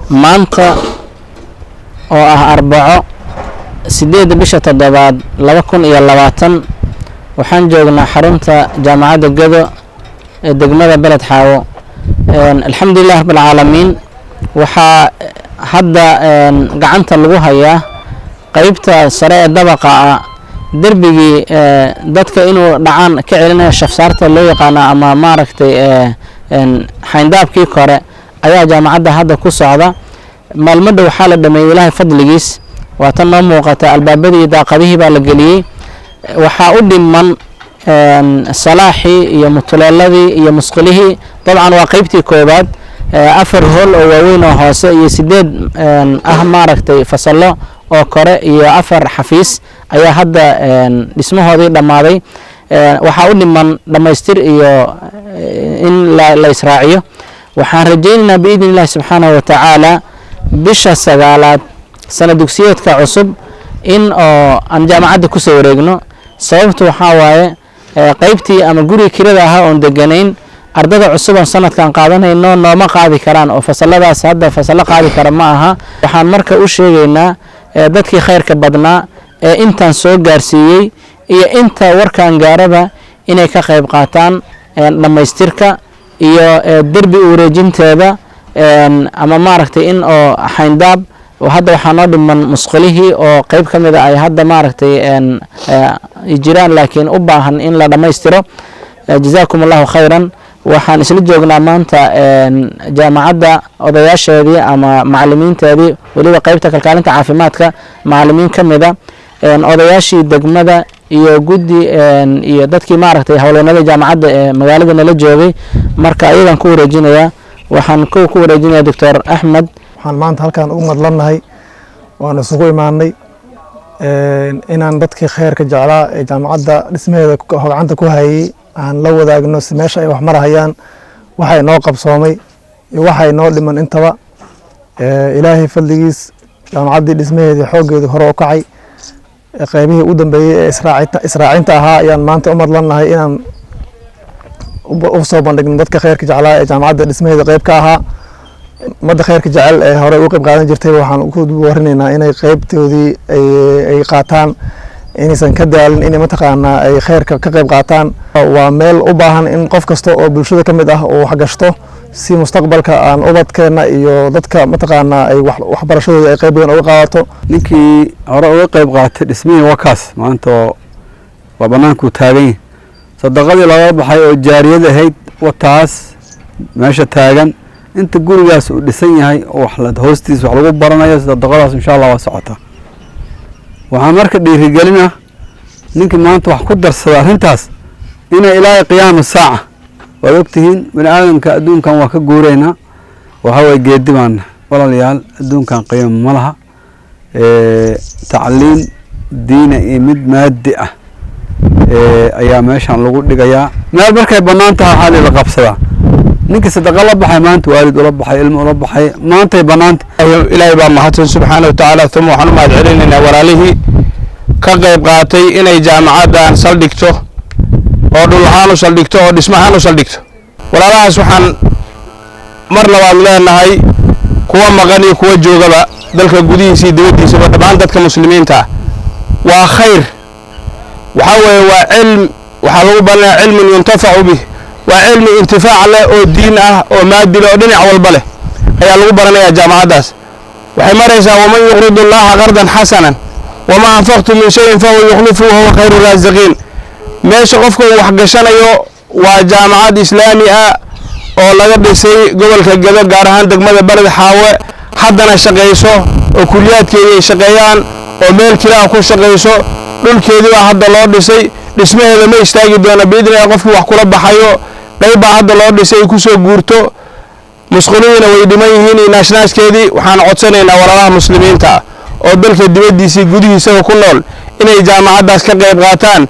Maanta oo ah Arbaco, 8-da bisha toddobaad 2020, waxaan joognaa xarunta Jaamacadda Gedo ee degmada Beled Xaawo. Alxamdulilah rabbilcaalamiin, waxaa hadda gacanta lagu hayaa qeybta sare ee dabaqa ah, derbigii dadka inuu dhacaan ka celinaya, shafsaarta loo yaqaano ama maaragtay xayndaabkii kore ayaa jaamacadda hadda ku socda. Maalmadha waxaa la dhameeyey, Ilaahay fadligiis, waa tan noo muuqata, albaabadii iyo daaqadihii baa la geliyey. Waxaa u dhiman salaaxii iyo mutuleeladii iyo musqulihii. Dabcan waa qeybtii koowaad, afar hool oo waaweyn oo hoose iyo sideed ah maaragtay fasallo oo kore iyo afar xafiis ayaa hadda dhismahoodii dhammaaday. Waxaa u dhiman dhammaystir iyo in la israaciyo. Waxaan rajaynaynaa biidni illahi subxaanahu wa tacaala bisha sagaalaad sana dugsiyeedka cusub in oo aan jaamacadda kusoo wareegno. Sababtu waxaa waaye, qeybtii ama guriga kirada ahaa oon deganayn, ardada cusub oon sanadkan qaadanayno nooma qaadi karaan, oo fasaladaas hadda fasallo qaadi kara ma aha. Waxaan marka u sheegaynaa dadkii khayrka badnaa ee intaan soo gaarsiiyey iyo inta warkan gaaraba inay ka qayb qaataan dhammaystirka iyo derbi wareejinteeda ama maaragtay in oo xayndaab. Hadda waxaa noo dhiman musqulihii oo qeyb ka mida ay hadda maaragtay jiraan, laakiin u baahan in la dhammaystiro. Jazaakum Allahu khayran. Waxaan isla joognaa maanta jaamacadda odayaasheedii ama macalimiinteedii, weliba qeybta kalkaalinta caafimaadka macalimiin ka mida, odayaashii degmada iyo guddi iyo dadkii maaragtay howleenada jaamacadda ee magaalada nala joogay. Marka ayagaan ku wareejinayaa, waxaan kow ku wareejinaya Doctor Axmed. Waxaan maanta halkaan ugu madlannahay, waan isugu imaanay inaan dadkii khayrka jeclaa ee jaamacadda dhismaheeda gacanta ku hayay aan la wadaagno si meesha ay wax marahayaan, waxay noo qabsoomay iyo waxay noo dhiman intaba. Ilaahay fadligiis, jaamacaddii dhismaheedii xooggeedii hore u kacay, qaybihii u dambeeyey ee israacinta ahaa ayaan maanta u madlannahay inaan u soo bandhigno dadka khayrka jeclaa ee jaamacadda dhismaheeda qayb ka ahaa. Ummadda khayrka jecel ee hore uga qayb qaadan jirtay waxaan ku warinaynaa inay qaybtoodii ay qaataan, inaysan ka daalin, inay mataqaanaa ay khayrka ka qayb qaataan. Waa meel u baahan in qof kasta oo bulshada ka mid ah uu wax gashto, si mustaqbalka aan ubadkeena iyo dadka mataqaanaa ay waxbarashadooda ay qayb weyn uga qaadato. Ninkii hore uga qayb qaatay dhismihii waa kaas maanta oo waa bannaankuu taagan yahay. Sadaqadii looga baxay oo jaariyad ahayd wataas meesha taagan. Inta gurigaas uu dhisan yahay oo wax la hoostiisa wax lagu baranayo, sadaqadaas insha Allah waa socotaa. Waxaan marka dhiirigelina ninkii maanta wax ku darsada arrintaas inay ilaahay qiyaama saaca. Waad ogtihiin, bani aadamka adduunkan waa ka guureynaa, waxaa waye geedi baana. Walaalayaal, adduunkan qiimo ma laha. Tacliin diina iyo mid maadi ah ayaa meeshan lagu dhigayaa. Meel markay bannaan tahay waxaa la qabsadaa. Ninkii sadaqa la baxay maanta, waalid ula baxay, ilmo ula baxay, maantay bannaanta. Ilaahay baa mahadsan subxaana wa tacaala, uma waxaan u mahad celinaynaa walaalihii ka qayb qaatay inay jaamacaddan saldhigto, oo dhul ahaan u saldhigto oo dhismo ahaan u saldhigto. Walaalahaas waxaan mar labaad leenahay, kuwa maqan iyo kuwa joogaba, dalka gudihiisa iyo dibaddiisaba, dhammaan dadka muslimiinta ah, waa khayr. Waxaa weeye waa cilm, waxaa lagu baranaya cilmun yuntafacu bih, waa cilmi intifaac leh oo diin ah oo maadi leh oo dhinac walba leh ayaa lagu baranayaa. Jaamacaddaas waxay maraysaa waman yuqridu Allaha qardan xasanan wamaa anfaqtum min shayin fahuwa yukhlifuhu wahuwa khayru raasiqiin. Meesha qofka uu wax gashanayo waa jaamacad islaami ah oo laga dhisay gobolka Gedo, gaar ahaan degmada Beled Xaawe, haddana shaqayso oo kuliyaadkeedii ay shaqeeyaan oo meel kiraa ku shaqayso. Dhulkeedii baa hadda loo dhisay, dhismaheeda ma istaagi doona biidnilah. Qofkii wax kula baxayo, qayb baa hadda loo dhisay ay kusoo guurto, musqulihiina way dhiman yihiin iyo naashnaashkeedii. Waxaan codsanaynaa walaalaha muslimiinta oo dalka dibaddiisa iyo gudihiisaba ku nool inay jaamacaddaas ka qayb qaataan.